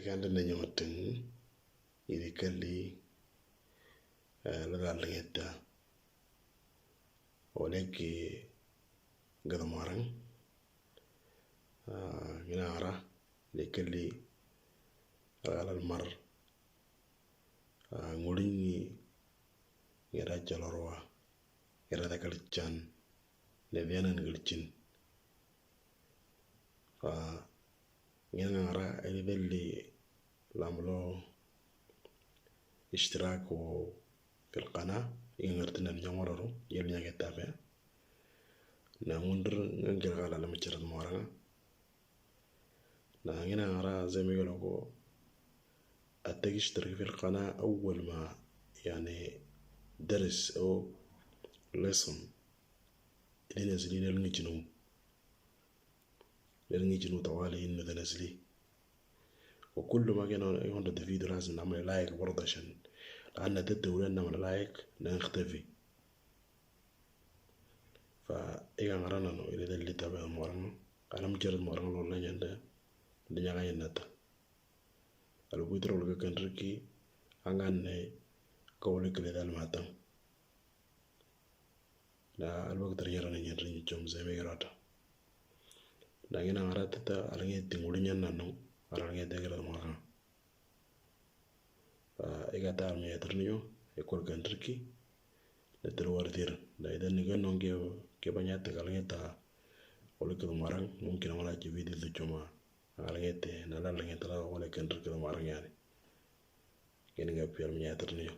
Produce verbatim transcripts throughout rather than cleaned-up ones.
Kanda na nyamatin, ili kali, eh, la dal ngeta. Oleki gada marang. Ah, ngina ara, ili kali, ala mar. Ah, ngulingi, ngira jalorwa, ngira da kalichan, ne vianan kalichin. Fa ngina ngara, ili belli lamlo ishtirak wo fil qana, ingartina nyongororo, yel nyage tabe. Na mundur ngir gala la macharat moranga. Na ngina ngara zemi galo ko, atak ishtirak fil qana awwal ma, yani, daris o lesson. Ili nazli nel ngijinu. Nel ngijinu tawali innu da nazli. Wa kullu ma kena yonda da video lazim namal like barda shan. Laanna da dawla namal like na nakhtafi. Fa iga ngarana no ili dalli tabe morang. Ana mujarad morang lo la nyanda. Dinya ga yannata. Al bidro lo ga kanriki. Angan ne kawle kile dal matang. Na alwaktar yara na nyar ni chom zeme garata. Na ngina ngara tata alange tinguli nyan nanu, alange tegra maka. Fa iga ta almi yatar niyo, ekol kantriki, na terwar tir. Na idan ni ganong ke, ke banyata alange ta oleh ke marang, mungkin amala ji video tu choma. Alange te, na alange ta la oleh kantriki marang yani. Kini ga piar mi yatar niyo.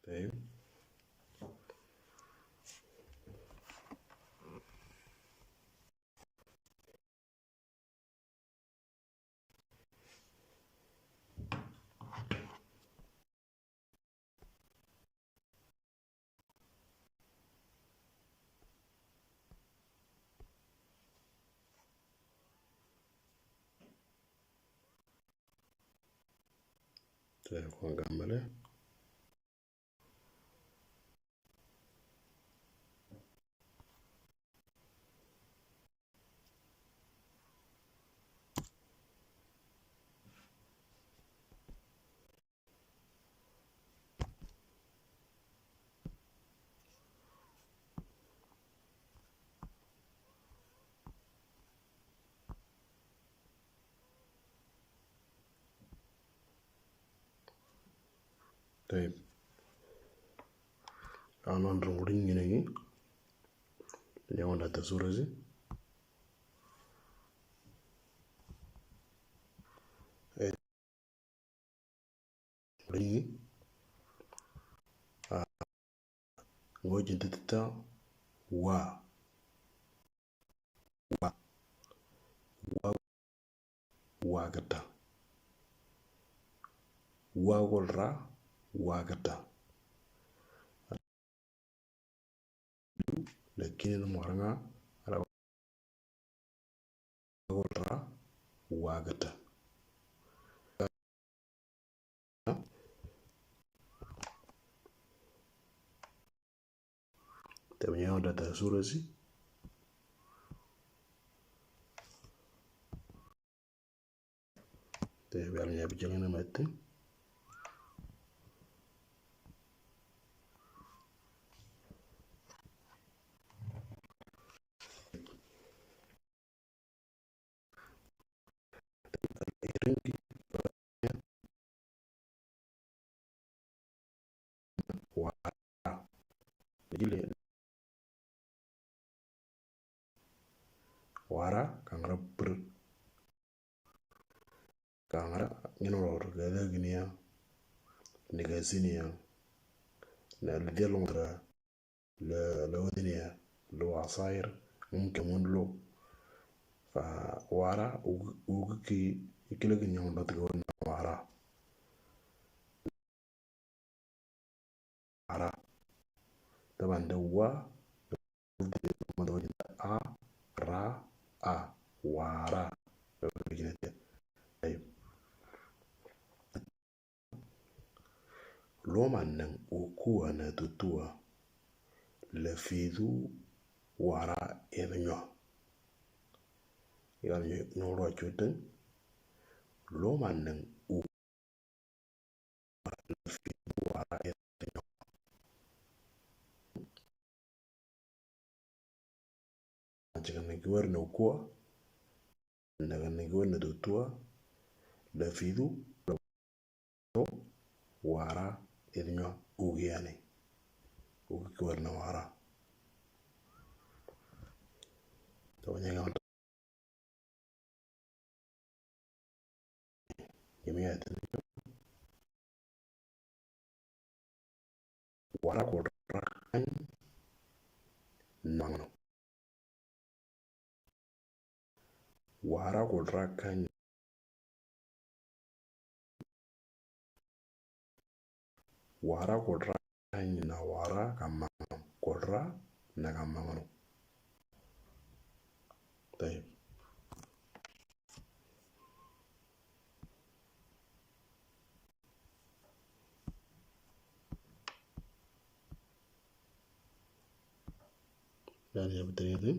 طيب. Te ko gambale. طيب. Anan rungudin ngina ngi. Nyawan data sura si. Eh, ngudin ngi. Ah, ngojin tata wa. Wa. Wa. Wagata. Wagolra. Wagata. Lakini no moranga. Wagolra. Wagata. Te mwenye data sura si. Te bel nya bijang na mati. Wa. Jadi le. Wara, kangara pr. Kangara, ngino lor, gada ginia, negasinia, na lidia longra, le, le odinia, lo asair, mumkin mun lo. Fa wara, ug-, ug ki, ikila ginia undot gawar na wara. Wara. Taban da wa, a, ra, a. Wara. Tayyib. Loma nan ukua na tutua. Lafidu wara ednyo. Yan nyo, nyo lo chutan. Loma nan u Anche kana kiwar na ukua, na kana kiwar na tutua, lafidu, wara, ednyo, ugiane. Ugi kiwar na wara. Tawanya Jami'a ta ni wara kodra kan mangno. Wara kodra kan Wara kodra kan na wara kamangno. Kodra na kamangno. Tayyib. Dari apa tadi?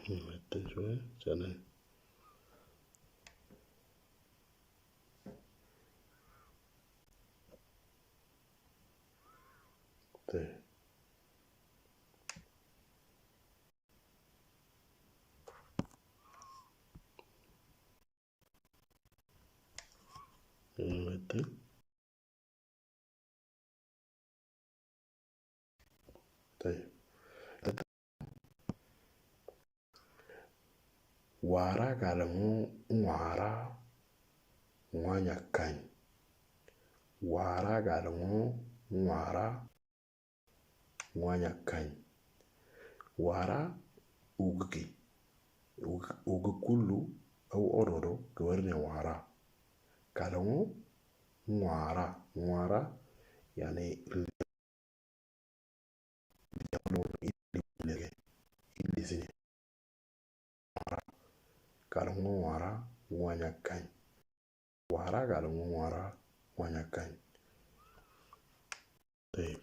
Meten sudah sana. Te. Mete. Te. Wara kalngu ngwara ngwanya kany. Wara kalngu ngwara ngwanya kany. Wara ugki. Ug-, ug kullu au ododo gwarne wara. Kalngu ngwara. Ngwara yani Kalngu wara ngwanya kany. Wara kalngu wara ngwanya kany. Tayyib.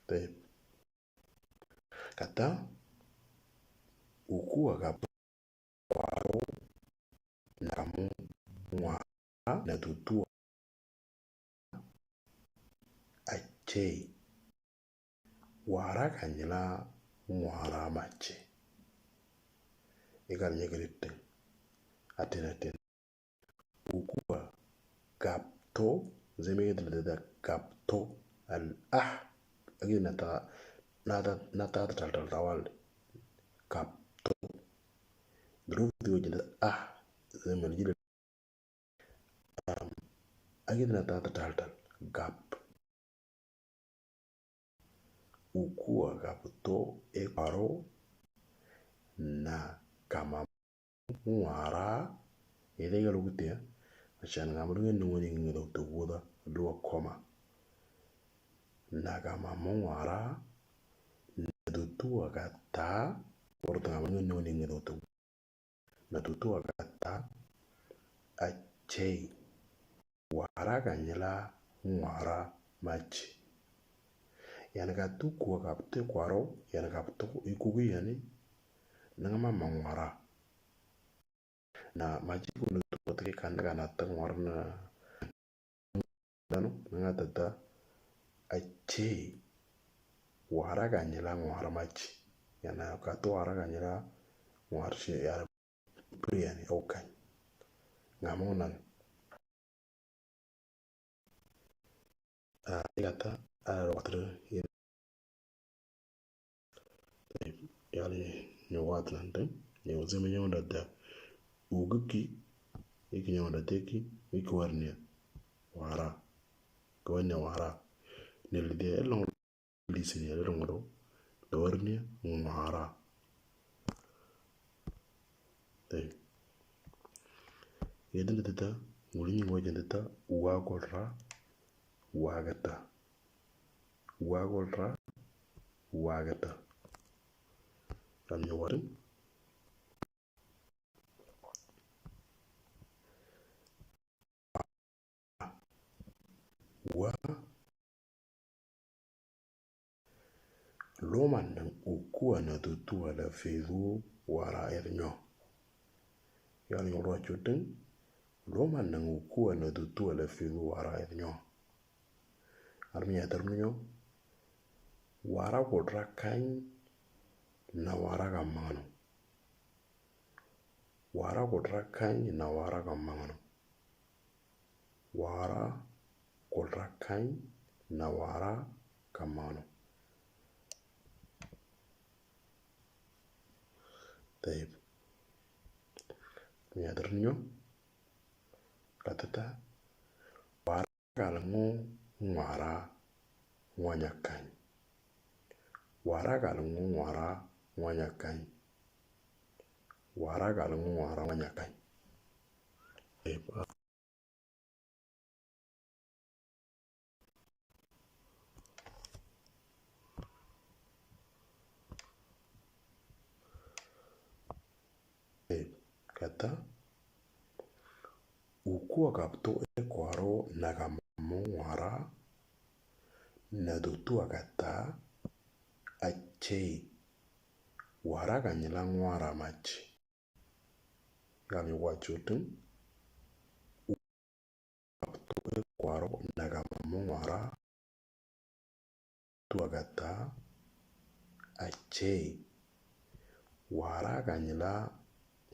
Tayyib. Kata ukua kap kwaro na mu ngwara na tutua achei. Wara kanyila ngwara mache. Ikal nyekritin. Atin atin. Ukua gapto, zeme ke dada gapto, al ah, agi nata, nata, nata tal tal tawal, gapto. Duru di wajin ah, zeme jile, um, agi nata tal tal, gap. Ukua gapto e kwaro na kama ngwara. Ede galo kutia. Ashan ngam lunga nunga ni ngi dok tubuda lua koma. Na kama mo ngwara. Na tutua kata. Orta ngam lunga nunga ni ngi dok tubuda. Na tutua kata achei. Wara kanyila ngwara machi. Yani katu kua kapte kwaro, yani kapto ikugi yani nangama mangwara. na maji kunu tu kotke kan kana ta ngwarna danu nga tata ache wara kanyila ngwara maji. Yana katu wara kanyila ngwara shi yara priani okan. Ngamonan. Igata ara watru. Yali ni wat nante ni uzime nyonda da uguki iki nyonda teki iki warnia wara. Gawanya wara. Nilide elong lisini elong do gawarnia ngwara. Yadin tata ngulini wajan tata wa kodra wagata. Wa kodra wagata. Kami warin. Wa loma nang ukua na tutua la fidu wara ernyo. Yan yoro chuting loma nang ukua na tutua la fidu wara ernyo. Armi atar nyo wara kodra kany na wara kamano. Wara kodra kany na wara kamano. Wara kodra kany na wara kamano. Taib. Miadrinyo katata wara kalngu ngwara ngwanya kany. Wara kalngu ngwara ngwanya kany. Wara kalngu ngwara ngwanya kany. Taib. Kata ukua kapto e kwaro na kamamo ngwara na dutua kata ache wara kanyila ngwara machi. Gami wachutin. Kwaro na kamamo ngwara. Tuagata ache. Wara kanyila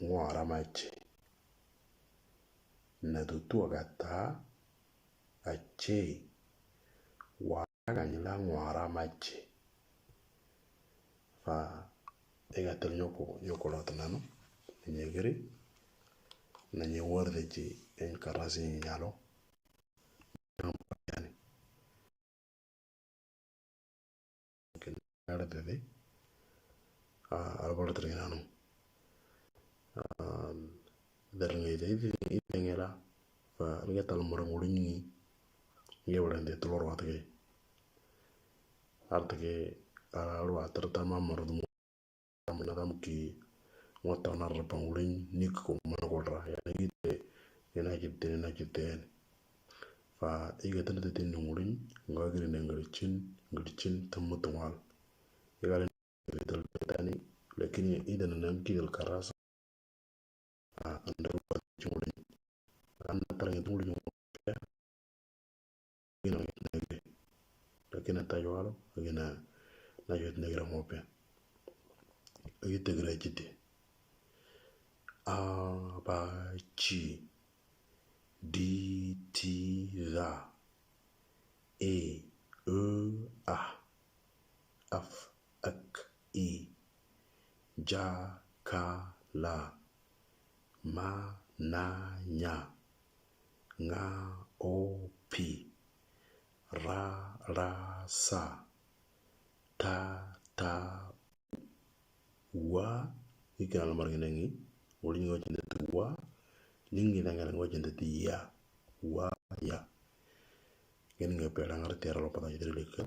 ngwara mache. Na tu tuagata ache. Wara kanyila ngwara mache. Fa ega tel nyoko nyoko lot nano. Nyegri na nye worde ji en karasi nyalo. Yani. Kin ara tete a albal trinano. Dar ngai de ide ngela fa ngai tal mora ngulu ni ngai wala de tulor watke. Artke ala alwa tarta ma mordum. Tam na tam ki ngota na rapa ngulu ni ko mana kodra ya ngai de ina kite na kite. Fa iga tana tete ngulu ngagri ne ngarichin ngarichin tamu tawal. Iga tani lakini ida na nanki del karasa. Anda rupa chumuli anda tarang itu ngulu. Ina negre lakini ata yualo ina na yot negre mope. Agi tegre jiti. Abachi. Ditiga. E, e, a. Af, ak, i. Jakala. Mananya. Nga, opi. Ra, rasa. Ta, ta, wa. Ikana lamar ngenengi. Uling ngocin wa. Ningi nangel ngocin ya. Wa, ya. Ngin nge pela ngar tiara lo pata jitri lika.